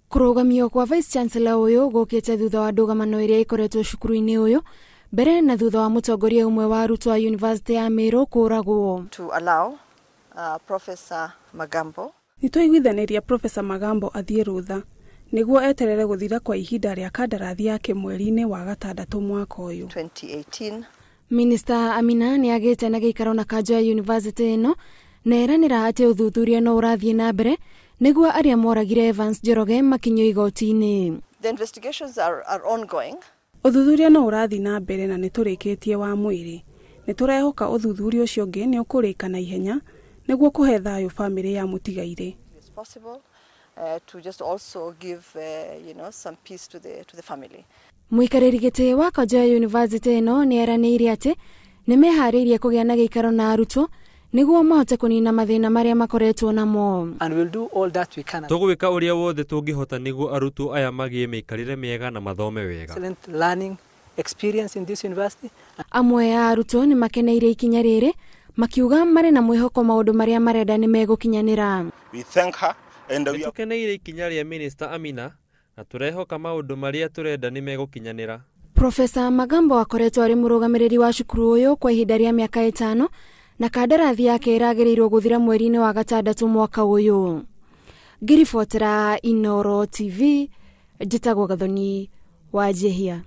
Kũrũgamio kwa Vice Chancellor ũyũ gũkĩte thutha wa ndũgamano ĩrĩa ĩkoretwo cukuru-inĩ ũyũ mbere na thutha wa mũtongoria ũmwe wa arutwo a University ya Meru kũragwo. To allow Professor Magambo Nĩtwaiguithanĩria Professor Magambo athiĩ rũtha nĩguo eterere gũthira kwa ihinda rĩa kandarathi yake mweri-inĩ wa gatandatũ mwaka ũyũ. 2018. Minister Amina nĩ agĩte na gĩikaro na kanjo ya university ĩno na eranĩra atĩ ũthuthuria no ũrathiĩ na mbere nĩguo arĩa moragire Evans Njoroge makinyio igoti-inĩ. The investigations are ongoing. Ũthuthuria no ũrathiĩ na mbere na nĩtũrĩkĩtie wa mwĩrĩ. Nĩtũrehoka ũthuthuria ũcio ũngĩ nĩ ũkũrĩka na ihenya nĩguo kũhe thayũ bamĩrĩ ya mũtigairĩ. It's possible to just also give some peace to the family. Mũikarĩri gĩtĩ wa kanjo ya university ĩno nĩ eranĩire atĩ nĩ meharĩirie kũgĩa na gĩikaro na arutwo nĩguo mahote kũnina mathĩna marĩa makoretwo namo. And we'll do all that we can. Tũgwĩka ũrĩa wothe tũngĩhota nĩguo arutwo aya magĩe mĩikarĩre mĩega na mathome wega. Excellent learning experience in this university. Amwe a arutwo nĩ makeneire ikinya rĩrĩ makiuga marĩ na mwĩhoko maũndũ marĩa marenda nĩ megũkinyanĩra. We thank her and we Nĩ are tũkeneire ikinya rĩa Minister Amina na tũrehoka maũndũ marĩa tũrenda nĩ megũkinyanĩra. Profesa Magambo akoretwo arĩ mũrũgamĩrĩri wa cukuru ũyũ kwa ihinda rĩa mĩaka 5 na kandarathi yake ĩragĩrĩirwo gũthira mweri-inĩ wa gatandatũ mwaka ũyũ. Ngĩribotera Inooro TV, njĩtagwo Gathoni wa Njihia.